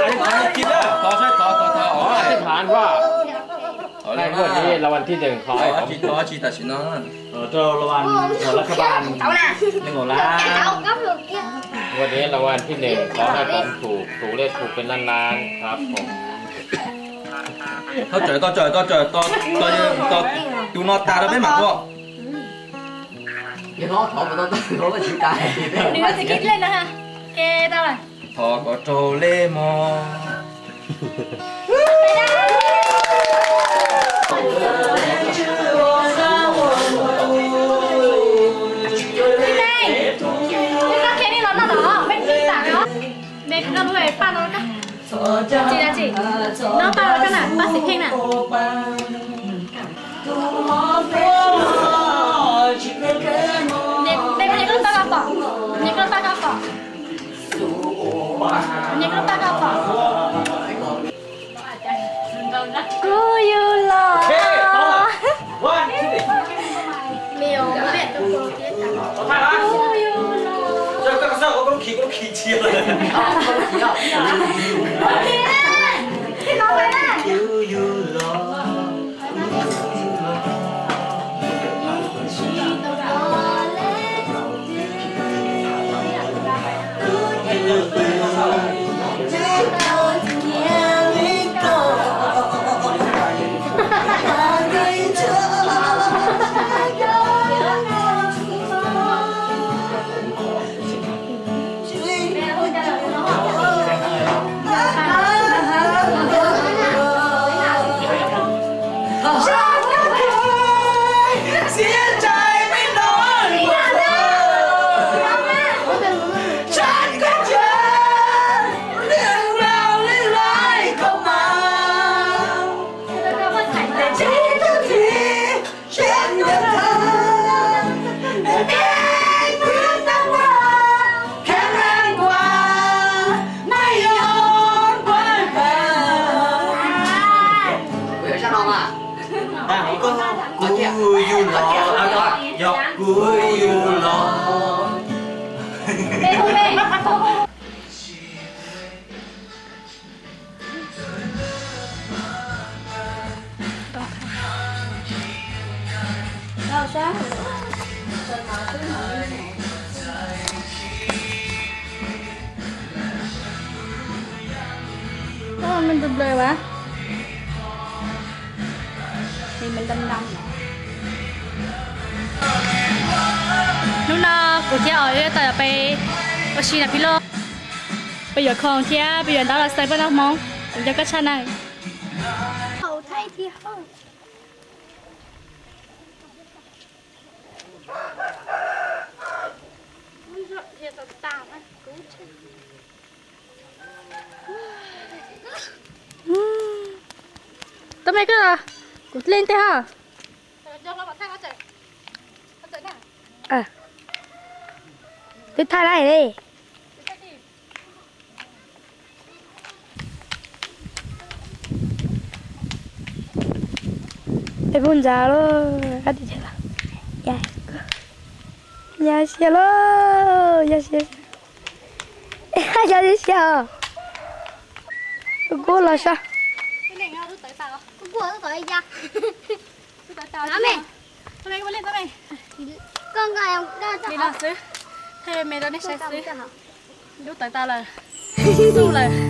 Thov saib thov thov thov. Thov thov thov. Hai ngwaj ni la vas thib nees, thov tsis thov tsis tam sim no. Rau la vas thov la kha vas nees nkaum lab. Ngwaj ni la vas thib nees, thov hai pov thum, thum lej thum pes lab lab. Thov tsawm tau tsawm tau tsawm tau tau tus no tas rau peb mam ua. Nws tsis kib lej na. Thov kom raug lej mog. Neb kuv koj lub paj no, tsis tsis, neb paj no koj na, paj xim pheej na. Neb kuv koj lub paj no pom, neb kuv koj lub paj no pom. Kuv yug los. Kuv yug los, yog kuv yug los. Hnub no kuv thiab os yuav tau peb ua si na phij loj. Peb yuav khoom thiab peb yuav ntaub los xaws paj ntaub hmoov, kuv nco koj tshaj na. Tub me koj, kuv leej twg ho? Twb thaij lawm li. Peb pug ntxa lawm, ya siab lawm, ya siab, ya siab os. Kuv los saib. Li no xwb, thaij me rau nej saib xwb. Lub tawv tas lawm, xub lawm.